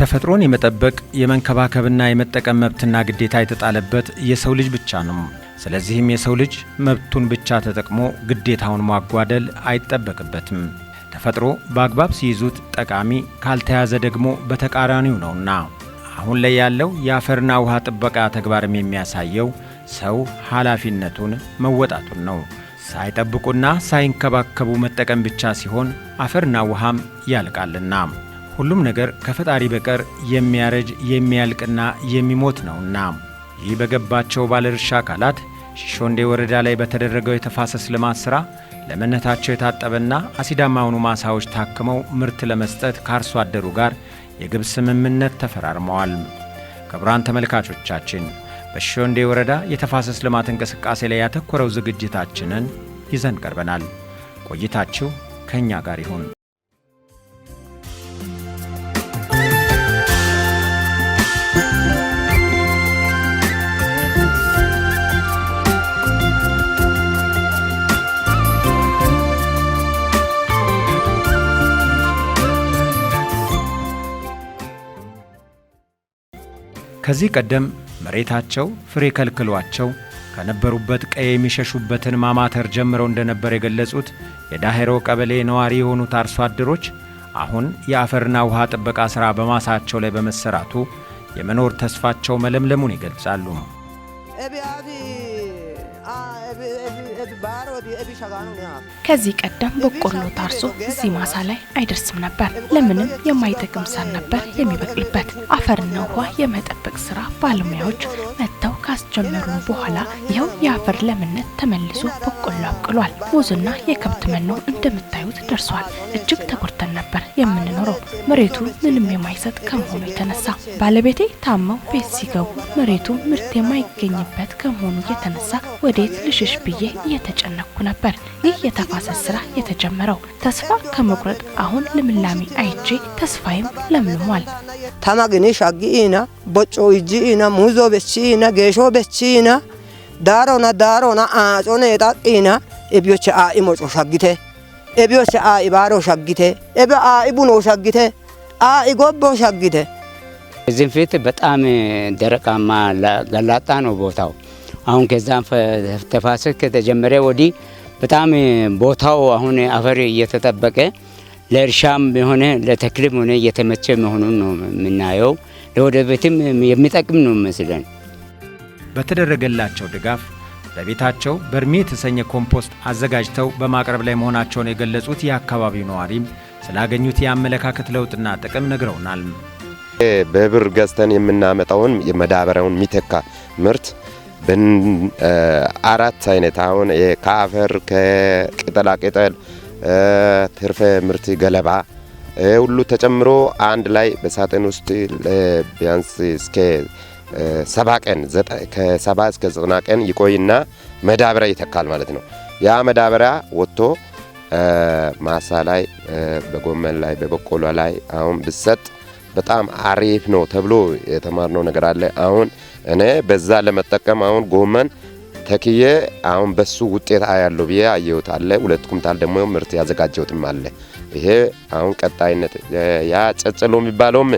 ተፈጥሮን የመጠበቅ፣ የመንከባከብና የመጠቀም መብትና ግዴታ የተጣለበት የሰው ልጅ ብቻ ነው። ስለዚህም የሰው ልጅ መብቱን ብቻ ተጠቅሞ ግዴታውን ማጓደል አይጠበቅበትም። ተፈጥሮ በአግባብ ሲይዙት ጠቃሚ፣ ካልተያዘ ደግሞ በተቃራኒው ነውና። አሁን ላይ ያለው የአፈርና ውሃ ጥበቃ ተግባርም የሚያሳየው ሰው ኃላፊነቱን መወጣቱን ነው። ሳይጠብቁና ሳይንከባከቡ መጠቀም ብቻ ሲሆን አፈርና ውሃም ያልቃልና፣ ሁሉም ነገር ከፈጣሪ በቀር የሚያረጅ፣ የሚያልቅና የሚሞት ነውና። ይህ በገባቸው ባለድርሻ አካላት ሺሾንዴ ወረዳ ላይ በተደረገው የተፋሰስ ልማት ሥራ ለምነታቸው የታጠበና አሲዳማ የሆኑ ማሳዎች ታክመው ምርት ለመስጠት ከአርሶ አደሩ ጋር የግብ ስምምነት ተፈራርመዋል። ክቡራን ተመልካቾቻችን፣ በሺሾንዴ ወረዳ የተፋሰስ ልማት እንቅስቃሴ ላይ ያተኮረው ዝግጅታችንን ይዘን ቀርበናል። ቆይታችሁ ከእኛ ጋር ይሁን። ከዚህ ቀደም መሬታቸው ፍሬ ከልክሏቸው ከነበሩበት ቀዬ የሚሸሹበትን ማማተር ጀምረው እንደነበር የገለጹት የዳሄሮ ቀበሌ ነዋሪ የሆኑት አርሶ አደሮች፣ አሁን የአፈርና ውሃ ጥበቃ ሥራ በማሳቸው ላይ በመሰራቱ የመኖር ተስፋቸው መለምለሙን ይገልጻሉ። ከዚህ ቀደም በቆሎ ታርሶ እዚህ ማሳ ላይ አይደርስም ነበር። ለምንም የማይጠቅም ሳር ነበር የሚበቅልበት። አፈርና ውሃ የመጠበቅ ስራ ባለሙያዎች መጥተው ካስጀመሩ በኋላ ይኸው የአፈር ለምነት ተመልሶ በቆሎ አብቅሏል። ሙዝና የከብት መኖ እንደምታዩት ደርሷል። እጅግ ተጎድተን ነበር የምንኖረው፣ መሬቱ ምንም የማይሰጥ ከመሆኑ የተነሳ። ባለቤቴ ታመው ቤት ሲገቡ መሬቱ ምርት የማይገኝበት ከመሆኑ የተነሳ ወዴት ልሽሽ ብዬ እየተጨነቅኩ ነበር። ይህ የተፋሰስ ስራ የተጀመረው ተስፋ ከመቁረጥ አሁን ልምላሜ አይቼ ተስፋዬም ለምልሟል። ተማግኒ ሻጊኢና ቦጮ ይጂኢና ሙዞ በቺኢና ጌሾ በቺኢና ዳሮና ዳሮና አጮኔ ጣቂና ኤቢዮች አኢ ሞጮ ሻጊቴ፣ ኤቢዮች አኢ ባሮ ሻጊቴ፣ ኤቢ አኢ ቡኖ ሻጊቴ፣ አኢ ጎቦ ሻጊቴ። ከዚህም ፊት በጣም ደረቃማ ገላጣ ነው ቦታው። አሁን ከዛም ተፋሰስ ከተጀመረ ወዲህ በጣም ቦታው አሁን አፈር እየተጠበቀ ለእርሻም ሆነ ለተክልም ሆነ እየተመቸ መሆኑን ነው የምናየው። ለወደፊትም የሚጠቅም ነው መስለን። በተደረገላቸው ድጋፍ በቤታቸው በርሜ የተሰኘ ኮምፖስት አዘጋጅተው በማቅረብ ላይ መሆናቸውን የገለጹት የአካባቢው ነዋሪም ስላገኙት የአመለካከት ለውጥና ጥቅም ነግረውናል። በብር ገዝተን የምናመጣውን የመዳበሪያውን የሚተካ ምርት አራት አይነት አሁን ከአፈር፣ ከቅጠላ ቅጠል፣ ትርፈ ምርት ገለባ ሁሉ ተጨምሮ አንድ ላይ በሳጥን ውስጥ ቢያንስ እስከ 70 ቀን፣ ከ70 እስከ 90 ቀን ይቆይና መዳበሪያ ይተካል ማለት ነው። ያ መዳበሪያ ወጥቶ ማሳ ላይ፣ በጎመን ላይ፣ በበቆሎ ላይ አሁን ብሰጥ በጣም አሪፍ ነው ተብሎ የተማርነው ነገር አለ። አሁን እኔ በዛ ለመጠቀም አሁን ጎመን ተክዬ አሁን በሱ ውጤት አያለሁ ብዬ አየሁት አለ። 2 ኩንታል ደግሞ ምርት ያዘጋጀሁትም አለ። ይሄ አሁን ቀጣይነት ያ ጨጨሎ የሚባለውም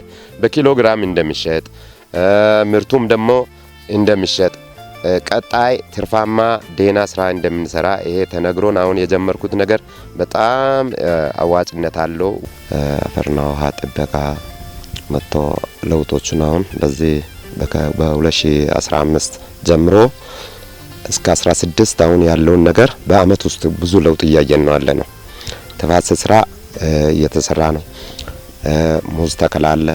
በኪሎ ግራም እንደሚሸጥ፣ ምርቱም ደግሞ እንደሚሸጥ፣ ቀጣይ ትርፋማ ደህና ስራ እንደምንሰራ ይሄ ተነግሮን አሁን የጀመርኩት ነገር በጣም አዋጭነት አለው። አፈርና ውሃ ጥበቃ መጥቶ ለውጦችን አሁን በዚህ በ2015 ጀምሮ እስከ 16 አሁን ያለውን ነገር በአመት ውስጥ ብዙ ለውጥ እያየን ነው ያለ ነው። ተፋሰስ ስራ እየተሰራ ነው። ሙዝ ተከላ አለ።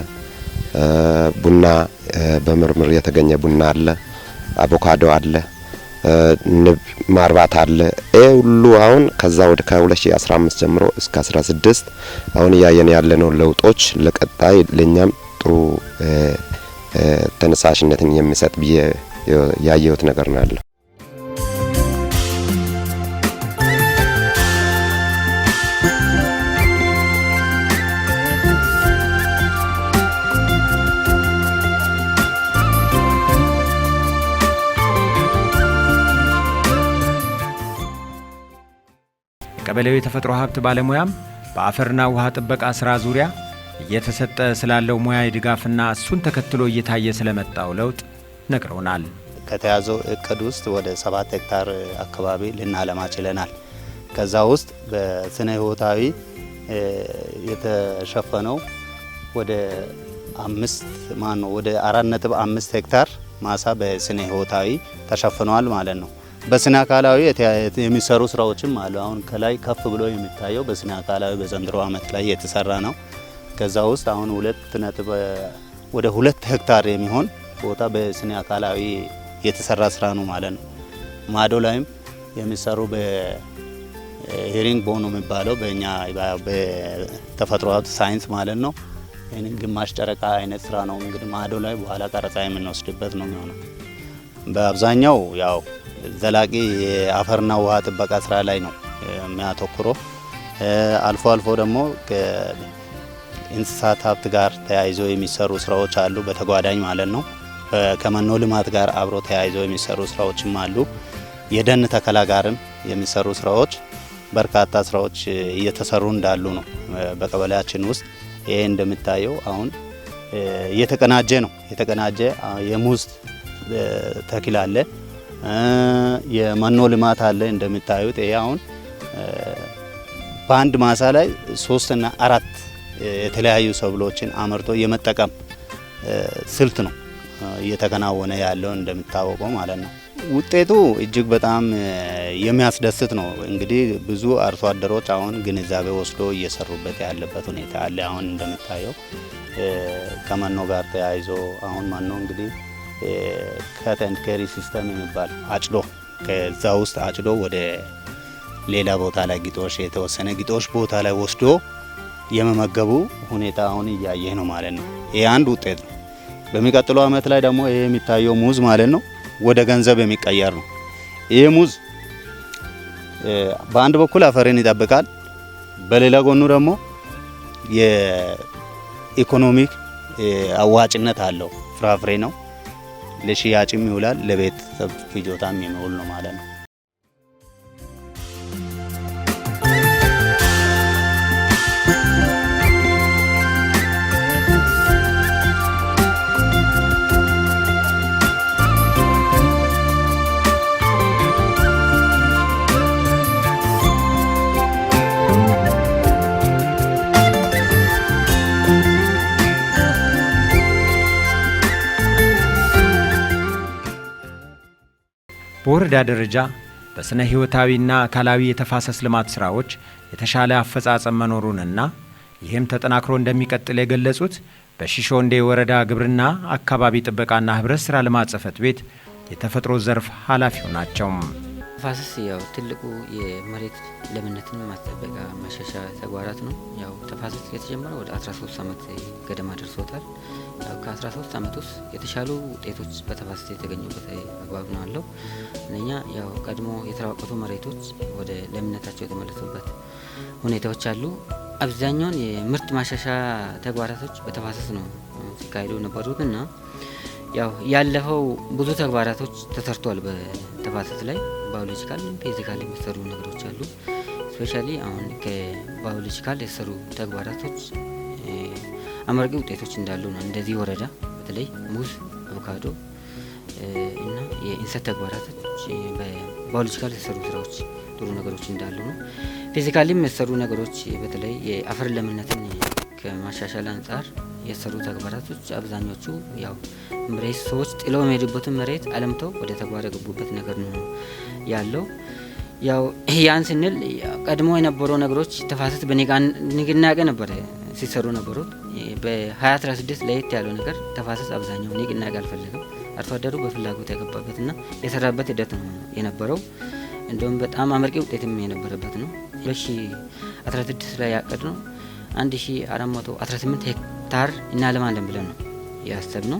ቡና፣ በምርምር የተገኘ ቡና አለ። አቮካዶ አለ። ንብ ማርባት አለ። ይሄ ሁሉ አሁን ከዛ ወደ ከ2015 ጀምሮ እስከ 16 አሁን እያየን ያለነው ለውጦች ለቀጣይ ለኛም ጥሩ ተነሳሽነትን የሚሰጥ ብዬ ያየሁት ነገር ነው ያለው። የቀበሌው የተፈጥሮ ሀብት ባለሙያም በአፈርና ውሃ ጥበቃ ሥራ ዙሪያ እየተሰጠ ስላለው ሙያዊ ድጋፍና እሱን ተከትሎ እየታየ ስለመጣው ለውጥ ነግረውናል። ከተያዘው እቅድ ውስጥ ወደ 7 ሄክታር አካባቢ ልናለማ ችለናል። ከዛ ውስጥ በስነ ህይወታዊ የተሸፈነው ወደ 5 ወደ 4.5 ሄክታር ማሳ በስነ ህይወታዊ ተሸፍኗል ማለት ነው። በስነ አካላዊ የሚሰሩ ስራዎችም አሉ። አሁን ከላይ ከፍ ብሎ የሚታየው በስነ አካላዊ በዘንድሮ አመት ላይ የተሰራ ነው። ከዛ ውስጥ አሁን ወደ 2 ሄክታር የሚሆን ቦታ በስነ አካላዊ የተሰራ ስራ ነው ማለት ነው። ማዶ ላይም የሚሰሩ በ herringbone ነው የሚባለው በእኛ በተፈጥሮ ሀብት ሳይንስ ማለት ነው። ይህንን ግማሽ ጨረቃ አይነት ስራ ነው እንግዲህ ማዶ ላይ በኋላ ቀረጻ የምንወስድበት ነው የሚሆነው። በአብዛኛው ያው ዘላቂ የአፈርና ውሃ ጥበቃ ስራ ላይ ነው የሚያተኩረው። አልፎ አልፎ ደግሞ ከእንስሳት ሀብት ጋር ተያይዞ የሚሰሩ ስራዎች አሉ፣ በተጓዳኝ ማለት ነው። ከመኖ ልማት ጋር አብሮ ተያይዞ የሚሰሩ ስራዎችም አሉ። የደን ተከላ ጋርም የሚሰሩ ስራዎች፣ በርካታ ስራዎች እየተሰሩ እንዳሉ ነው በቀበሌያችን ውስጥ። ይሄ እንደሚታየው አሁን እየተቀናጀ ነው። የተቀናጀ የሙዝ ተክል አለ፣ የመኖ ልማት አለ። እንደሚታዩት ይሄ አሁን በአንድ ማሳ ላይ ሶስት እና አራት የተለያዩ ሰብሎችን አምርቶ የመጠቀም ስልት ነው እየተከናወነ ያለው እንደሚታወቀው ማለት ነው። ውጤቱ እጅግ በጣም የሚያስደስት ነው። እንግዲህ ብዙ አርሶ አደሮች አሁን ግንዛቤ ወስዶ እየሰሩበት ያለበት ሁኔታ አለ። አሁን እንደሚታየው ከመኖ ጋር ተያይዞ አሁን መኖ እንግዲህ cut and carry system የሚባል አጭዶ፣ ከዛ ውስጥ አጭዶ ወደ ሌላ ቦታ ላይ ግጦሽ፣ የተወሰነ ግጦሽ ቦታ ላይ ወስዶ የመመገቡ ሁኔታ አሁን እያየ ነው ማለት ነው። ይሄ አንድ ውጤት ነው። በሚቀጥለው አመት ላይ ደግሞ ይሄ የሚታየው ሙዝ ማለት ነው ወደ ገንዘብ የሚቀየር ነው። ይሄ ሙዝ በአንድ በኩል አፈርን ይጠብቃል፣ በሌላ ጎኑ ደግሞ የ economic አዋጭነት አለው። ፍራፍሬ ነው፣ ለሽያጭም ይውላል፣ ለቤተሰብ ፍጆታም የሚውል ነው ማለት ነው። በወረዳ ደረጃ በስነ ሕይወታዊና አካላዊ የተፋሰስ ልማት ሥራዎች የተሻለ አፈጻጸም መኖሩንና ይህም ተጠናክሮ እንደሚቀጥል የገለጹት በሺሾንዴ ወረዳ ግብርና፣ አካባቢ ጥበቃና ህብረት ሥራ ልማት ጽሕፈት ቤት የተፈጥሮ ዘርፍ ኃላፊው ናቸው። ተፋሰስ ያው ትልቁ የመሬት ለምነትን ማስጠበቂያ ማሻሻያ ተግባራት ነው። ያው ተፋሰስ የተጀመረ ወደ 13 ዓመት ገደማ ደርሶታል። ያው ከ13 ዓመት ውስጥ የተሻሉ ውጤቶች በተፋሰስ የተገኙበት አግባብ ነው ያለው። አንደኛ ያው ቀድሞ የተራቆቱ መሬቶች ወደ ለምነታቸው የተመለሱበት ሁኔታዎች አሉ። አብዛኛውን የምርት ማሻሻያ ተግባራቶች በተፋሰስ ነው ሲካሄዱ ነበሩት እና ያው ያለፈው ብዙ ተግባራቶች ተሰርቷል። በተፋሰስ ላይ biological፣ physical የሚሰሩ ነገሮች አሉ። Specially አሁን ከ biological የተሰሩ ተግባራቶች አመርቂ ውጤቶች እንዳሉ ነው። እንደዚህ ወረዳ በተለይ ሙዝ፣ አቮካዶ እና የእንሰት ተግባራቶች በ biological የተሰሩ ስራዎች ጥሩ ነገሮች እንዳሉ ነው። Physically ም የተሰሩ ነገሮች በተለይ የአፈር ለምነትን ከማሻሻል አንጻር የተሰሩ ተግባራቶች አብዛኞቹ ያው መሬት ሰዎች ጥለው የሚሄዱበትን መሬት አለምተው ወደ ተግባር የገቡበት ነገር ነው ያለው። ያው ያን ስንል ቀድሞ የነበሩ ነገሮች ተፋሰስ በንቅናቄ ነበረ ሲሰሩ ነበሩት። በ2016 ለየት ያለው ነገር ተፋሰስ አብዛኛው ንቅናቄ አልፈለገም። አርሶ አደሩ በፍላጎት የገባበትና የሰራበት ሂደት ነው የነበረው። እንደውም በጣም አመርቂ ውጤትም የነበረበት ነው። 2016 ላይ ያቀድነው 1418 ሄክታር እናለማለን ብለን ነው ያሰብነው።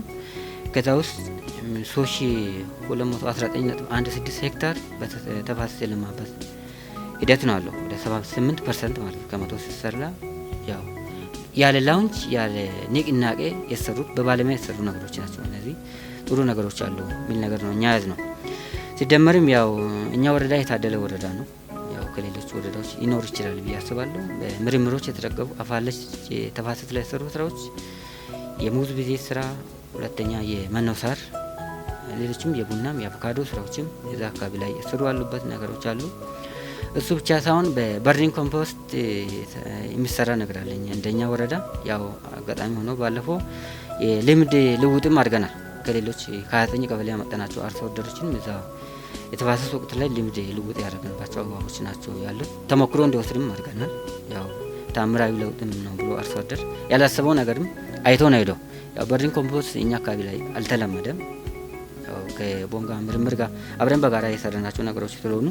ከዛ ውስጥ 3219.16 ሄክታር በተፋሰስ የለማበት ሂደት ነው ያለው። ወደ 78% ማለት ነው ከመቶ ሲሰላ። ያው ያለ launch፣ ያለ ንቅናቄ የተሰሩት በባለሙያ የተሰሩ ነገሮች ናቸው። እነዚህ ጥሩ ነገሮች አሉ የሚል ነገር ነው እኛ ያዝ ነው። ሲደመርም ያው እኛ ወረዳ የታደለ ወረዳ ነው። ያው ከሌሎቹ በሌሎች ወረዳዎች ይኖር ይችላል ብዬ አስባለሁ። በምርምሮች የተደገፉ አፋለች የተፋሰስ ላይ የተሰሩ ስራዎች የሙዝ ብዜት ስራ፣ ሁለተኛ የመኖ ሳር፣ ሌሎችም የቡናም የአቮካዶ ስራዎችም እዛ አካባቢ ላይ የተሰሩ ያሉበት ነገሮች አሉ። እሱ ብቻ ሳይሆን በ vermi compost የሚሰራ ነገር አለኝ እንደኛ ወረዳ። ያው አጋጣሚ ሆኖ ባለፈው የልምድ ልውጥም አድርገናል። ከሌሎች ከ29 ቀበሌ ያመጣናቸው አርሶ አደሮችንም እዛ የተፋሰስ ወቅት ላይ ልምድ ልውጥ ያደረግንባቸው አግባቦች ናቸው ያሉት። ተሞክሮ እንዲወስድም አድርገናል። ያው ታምራዊ ለውጥም ነው ብሎ አርሶ አደር ያላሰበው ነገርም አይቶ ነው ሄደው። ያው vermi compost እኛ አካባቢ ላይ አልተለመደም። ያው ከቦንጋ ምርምር ጋር አብረን በጋራ የሰራናቸው ነገሮች ስለሆኑ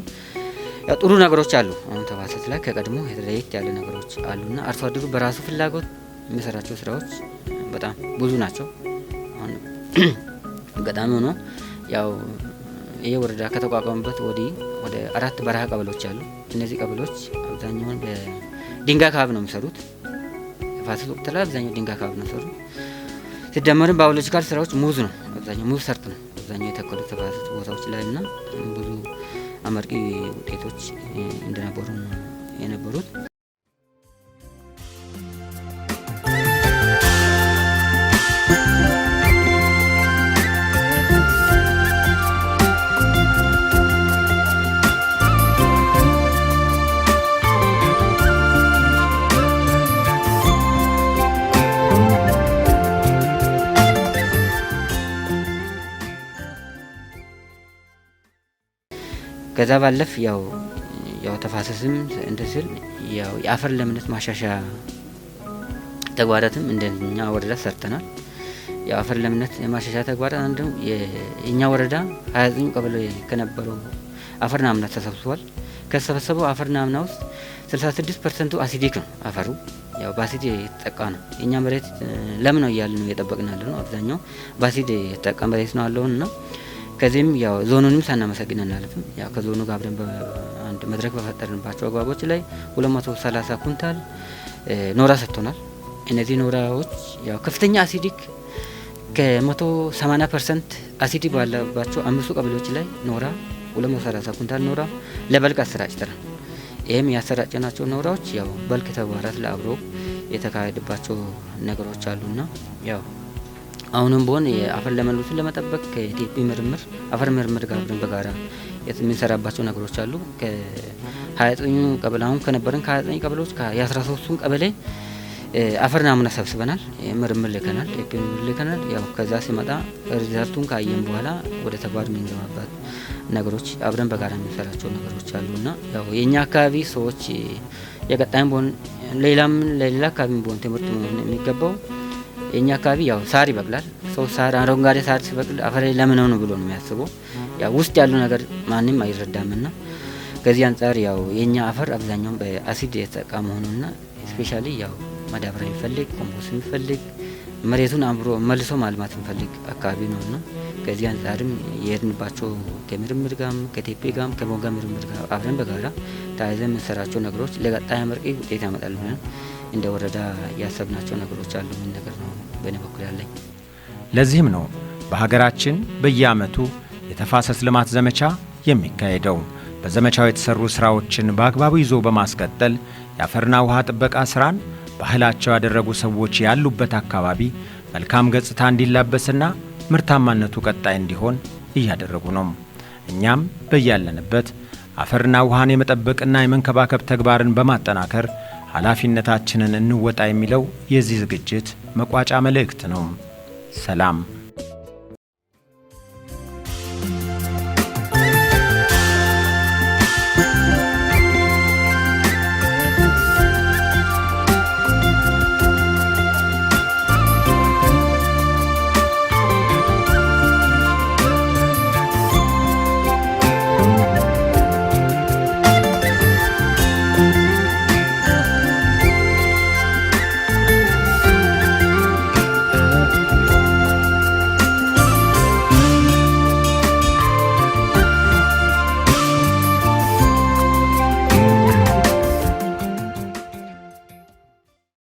ያው ጥሩ ነገሮች አሉ። አሁን ተፋሰስ ላይ ከቀድሞ ለየት ያለ ነገሮች አሉና አርሶ አደሩ በራሱ ፍላጎት የሚሰራቸው ስራዎች በጣም ብዙ ናቸው። አሁን አጋጣሚ ሆኖ ያው ይህ ወረዳ ከተቋቋመበት ወዲህ ወደ 4 በረሃ ቀበሌዎች አሉ። እነዚህ ቀበሌዎች አብዛኛውን በድንጋይ ካብ ነው የሚሰሩት። ተፋሰስ ወቅት ላይ አብዛኛው ድንጋይ ካብ ነው የሚሰሩት። ሲደመርም biological ስራዎች ሙዝ ነው አብዛኛው ሙዝ ሰርጥ ነው አብዛኛው የተከሉ ተፋሰስ ቦታዎች ላይና ብዙ አመርቂ ውጤቶች እንደነበሩ የነበሩት። ከዛ ባለፍ ያው ተፋሰስም እንደስል ያው የአፈር ለምነት ማሻሻያ ተግባራትም እንደኛ ወረዳ ሰርተናል። የአፈር ለምነት የማሻሻያ ተግባራት አንዱ የኛ ወረዳ 29 ቀበሌ ከነበረው አፈር ናሙና ተሰብስቧል። ከተሰበሰበው አፈር ናሙና ውስጥ 66% acidic ነው አፈሩ። ያው በአሲድ የተጠቃ ነው። የኛ መሬት ለም ነው እያልን ነው እየጠበቅን ያለነው። አብዛኛው በአሲድ የተጠቃ መሬት ነው ያለውና ከዚህም ያው ዞኑንም ሳናመሰግን አናልፍም። ያው ከዞኑ ጋር አብረን በአንድ መድረክ በፈጠርንባቸው አግባቦች ላይ 230 ኩንታል ኖራ ሰጥቶናል። እነዚህ ኖራዎች ያው ከፍተኛ acidic ከ180% acidic ባለባቸው 5 ቀበሌዎች ላይ ኖራ 230 ኩንታል ኖራ ለበልግ አሰራጭተናል። ይሄም ያሰራጨናቸው ኖራዎች ያው በልግ ተግባራት ለአብሮ የተካሄደባቸው ነገሮች አሉና ያው አሁንም ቢሆን የአፈር ለምነቱን ለመጠበቅ ከኢትዮጵያ ምርምር አፈር ምርምር ጋር አብረን በጋራ የምንሰራባቸው ነገሮች አሉ። ከ29 ቀበሌ አሁን ከነበረን ከ29 ቀበሌዎች ከ13ቱን ቀበሌ አፈር ናሙና ሰብስበናል፣ ምርምር ልከናል፣ ኢትዮጵያ ምርምር ልከናል። ያው ከዛ ሲመጣ result ኡን ካየን በኋላ ወደ ተግባር የምንገባበት ነገሮች አብረን በጋራ የምንሰራቸው ነገሮች አሉና ያው የኛ አካባቢ ሰዎች የቀጣይም ቢሆን ሌላም ለሌላ አካባቢም ቢሆን ትምህርት መሆን የሚገባው የኛ አካባቢ ያው ሳር ይበቅላል። ሰው ሳር አረንጓዴ ሳር ሲበቅል አፈር ለምን ነው ብሎ ነው የሚያስበው። ያው ውስጥ ያለው ነገር ማንም አይረዳምና ከዚህ አንፃር ያው የኛ አፈር አብዛኛው በአሲድ የተጠቃ መሆኑና specially ያው ማዳበሪያ የሚፈልግ ኮምፖስት የሚፈልግ መሬቱን አምሮ መልሶ ማልማት የሚፈልግ አካባቢ ነውና ከዚህ አንፃርም የሄድንባቸው ከምርምር ጋርም ከቴፒ ጋርም ከቦንጋ ምርምር ጋር አብረን በጋራ ተያይዘን የምንሰራቸው ነገሮች ለቀጣይ አመርቂ ውጤት ያመጣሉ ብለን እንደ ወረዳ ያሰብናቸው ነገሮች አሉ። ምን ነገር ነው በእኔ በኩል ያለኝ። ለዚህም ነው በሀገራችን በየአመቱ የተፋሰስ ልማት ዘመቻ የሚካሄደው። በዘመቻው የተሰሩ ስራዎችን በአግባቡ ይዞ በማስቀጠል የአፈርና ውሃ ጥበቃ ስራን ባህላቸው ያደረጉ ሰዎች ያሉበት አካባቢ መልካም ገጽታ እንዲላበስና ምርታማነቱ ቀጣይ እንዲሆን እያደረጉ ነው። እኛም በያለንበት አፈርና ውሃን የመጠበቅና የመንከባከብ ተግባርን በማጠናከር ኃላፊነታችንን እንወጣ የሚለው የዚህ ዝግጅት መቋጫ መልእክት ነው። ሰላም።